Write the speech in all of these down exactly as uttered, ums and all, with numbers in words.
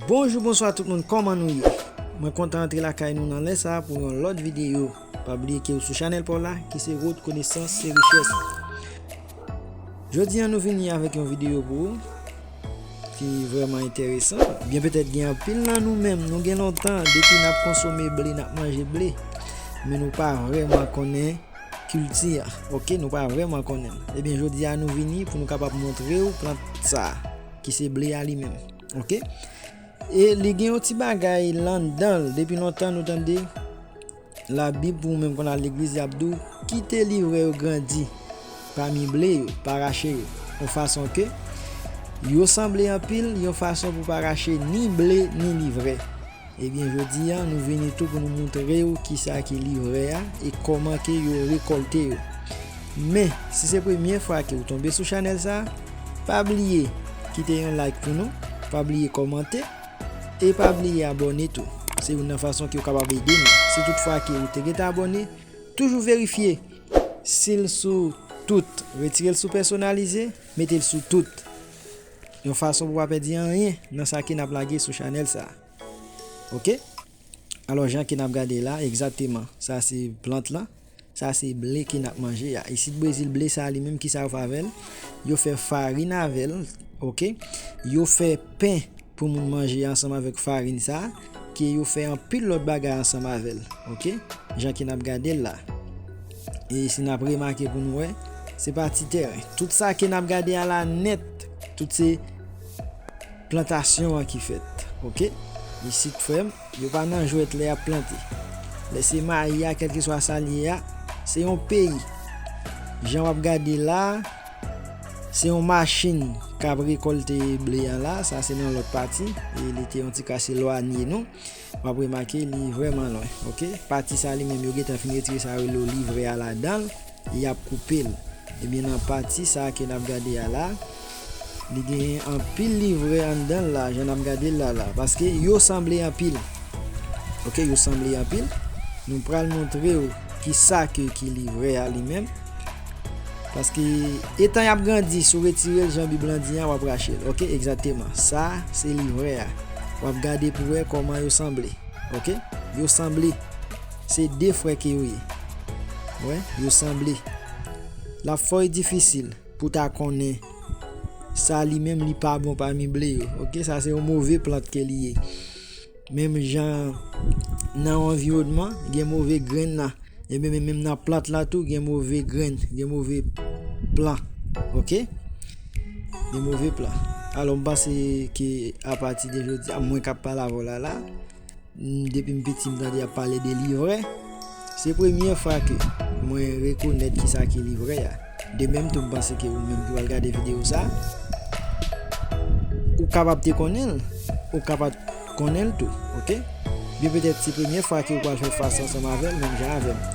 Bonjou, bonswa tout moun, kòman nou ye? Mwen kontan antre lakay nou nan lè sa a pou yon lòt videyo. Pa bliye ke ou sou chanèl pa w la, ki se Wot Konesans se Richès. Jodi a nou vini avèk yon videyo pou ou ki vrèman enteresan. Byen petèt gen anpil nan nou menm, nou gen lontan depi n ap konsome ble, n ap manje ble. Men nou pa vrèman konnen kilti a, oke? Nou pa vrèman konnen l. Ebyen, jodi a nou vini pou nou kapab montre w plant sa a, ki se ble a li menm, oke? E li gen yon ti bagay anndan l. Depi lontan nou tande Labib, pou ou menm k konn al legliz, y ap di w, kite livrè yo grandi pami ble yo, pa rache yo, yon fason ke yo sanble anpil, yon fason pou pa rache ni ble ni livrè. Ebyen, jodi a, nou vini tou pou nou montre w kisa ki livrè a e kòman ke yo rekòlte yo. Men, si se premye fwa ke w tonbe sou chanèl sa a, pa bliye kite yon like pou nou, pa bliye kòmante, e pa bliye abòne tou. Se youn nan fason ke w kapab ede nou. Si toutfwa ke ou te gentan abòne, toujou verifye si l sou tout, retire l sou pèsonalize, mete l sou tout. Yon fason pou w pa pèdi anyen nan sa ke n ap lage sou chanèl sa a. Oke? Alò, jan ke n ap gade la, egzakteman, sa se plant lan. Sa se ble ke n ap manje a. Isit Brezil, ble sa a li menm, kisa yo fè avè l? Yo fè farin avè l, oke? Yo fè pen pou moun manje ansanm avèk farin sa a, ke yo fè anpil lòt bagay ansanm avè l, oke? Jan ke n ap gade l la. E si n ap remake pou nou wè, se pa ti tèren. Tout sa ke n ap gade a la nèt, tout se plantasyon an ki fèt, oke? Isit, frè m, yo pa nan jwèt lè y ap plante. Lè se mayi a, kèlkeswa sa l ye a, se yon peyi. Jan w ap gade la, se yon machin k ap rekòlte ble a la, sa se nan lòt pati, e li te yon ti kras elwanye nou. W ap remake li vrèman lwen, oke? Pati sa li menm yo gentan fin retire sa yo rele livrè a ladan l, y ap koupe l. Ebyen, nan pati sa ke n ap gade a la, li genyen anpil livrè anndan l la, jan n ap gade l la la, paske yo sanble anpil. Oke, yo sanble anpil. Nou pral montre w kisa ke ki livrè a li menm. Paske etan y ap grandi, si w retire l jan Bib lan di a, w ap rache l. Oke, egzakteman. Sa, se livrè a. W ap gade pou wè kòman yo sanble. Oke? Yo sanble. Se de frè ke yo ye. Wè, yo sanble. L ap fò difisil pou ta konnen sa li menm li pa bon pami ble yo. Oke? Sa se yon move plant ke li ye. Menm jan nan yon anviwònman, gen move grenn nan. Ebyen, menm, menm nan plant la tou, gen move grenn, gen move plan. Oke? Gen move plan. Alò, m panse ke apati de jodi a, mwen k ap pale avè w la la, m, depi m piti, m tande y ap pale de livrè. Se premye fwa ke mwen rekonèt kisa ki livrè a. De menm tou, m panse ke ou menm ki pral gade videyo sa, ou kapab te konnen l, ou kapab konnen l tou, oke? Byen petèt se premye fwa ke ou pral fè fas ansanm avè l, menm jan avè m.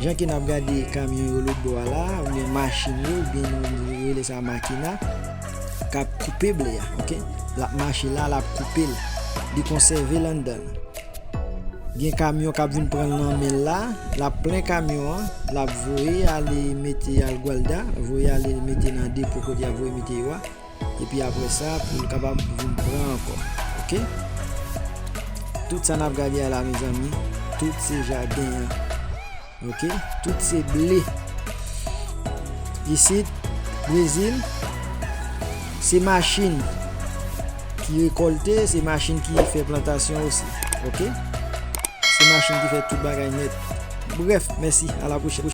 Jan ke n ap gade kamyon yo lòt bò a la, oubyen machin yo, oubyen nou rele sa makina, k ap koupe ble a, oke? L ap mache la, l ap koupe l, li konsève l anndan l. Gen kamyon k ap vin pran l nan men l la, l ap plen kamyon an, l ap voye ale mete al Gwalda, voye ale mete nan depo kote y ap voye mete yo a, epi apre sa, pou l kapab vin pran ankò. Oke? Tout sa n ap gade a la, mezanmi, tout se jaden an. Oke? Tout se ble. Isit, Brezil, se machin ki rekòlte, se machin ki fè plantasyon osi. Oke? Se machin ki fè tout bagay nèt. Brèf, mèsi, a la pwochèn.